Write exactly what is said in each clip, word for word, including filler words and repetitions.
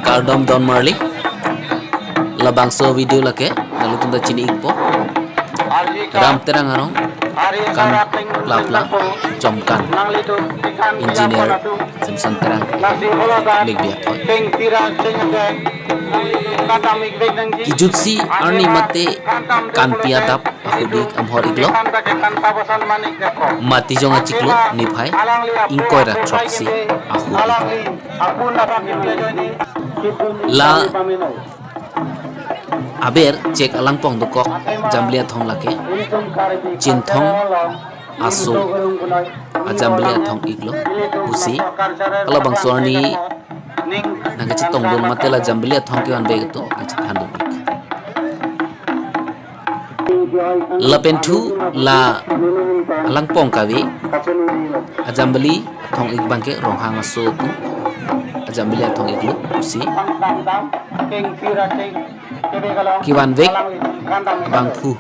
Kardom don marli. Labangso video lake nanglitum ta chini-ikpo. Ram Terang arong kan plapla chomkan engineer Samson Terang mikbi athoi. Kijutsi arni mate kanpi adap ahut ik amhor-iklo. Matijong achiklo niphai ingkoi ra throksi ahut ik. La aber chek alangpong dokok Jambili Athong lake. Chinthong aso a Jambili Athong iklo pusi halabangso arni nangkachetongdun mate la Jambili Athong kevanvek atum nangchethandun ik. Lapen thu la alangpong kave a Jambili Athong ik abangke Ronghang aso atum a Jambili Athong iklo pusi kevanvek abangphu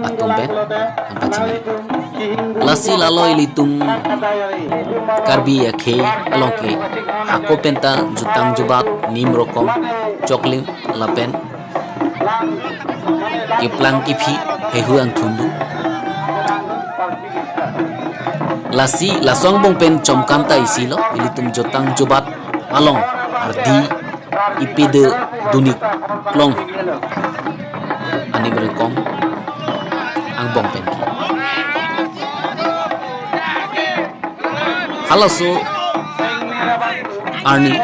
atum pen nangpachini. Lasi lalo ilitum Karbi akhei along ke hako penta jutang jubat nim rokom choklim lapen keplang kephi hehu angthun do. Lasi laso angbong pen chomkan ta isilo, ilitum jutang jubat along ardi ipede dun-ik long anim rokom angbong pen ke. Halaso arni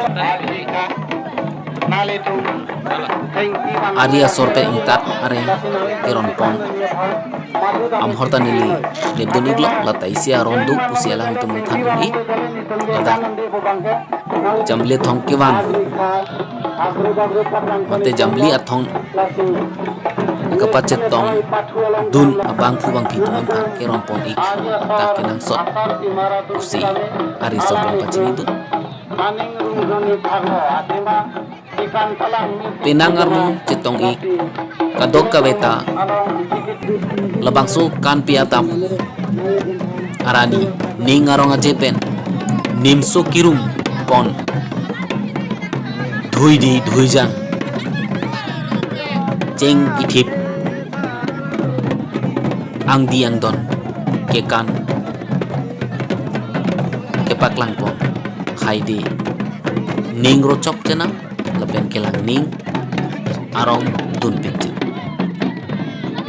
ari asor pen ingtat areng keronpon amhor ta neli nepdun-iklo, lata isi aron do pusi alangtum than-un-e. Ladak Jambili Athong kevan mate Jambili Athong kapachetongdun abangphu bangphi atum aphan keronpon ik ta kenangsot pusi ari asor pen pachinidun. Penang arni chetong ik kadokave ta labangso kanpi adap arni ning arong aje pen nimso kirum pon, dhoidi dhoijang, cheng ithip, angdi angdon kekan kepaklang pon, haidi ning rochok chenam lapen kelang ning arong dunpik chenam.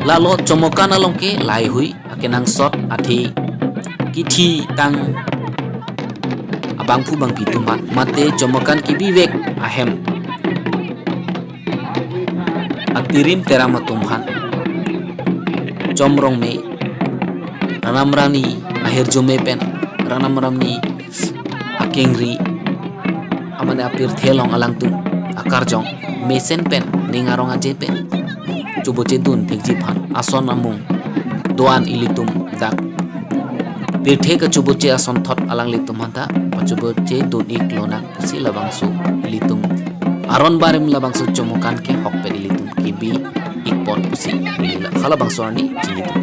Lalo chomokan along ke laheihui akenangsot athe kithitang abangphu bangphi atum aphan mate chomokan kebivek ahem atirim teram atum aphan chomrong me, ranam rani ahirjume pen, ranam rani akengri amane apirthe along alangtum akarjong mesen pen ning arong aje pen choboche dunpikji aphan ason amung do-an ilitum dak pirthe kachoboche asonthot alanglitum aphanta pachoboche dun-ik lonang pusi labangso ilitum aron barim labangso chomokan ke ahok pen ilitum kebi-ik pon pusi neli la halabangso arni chinidun.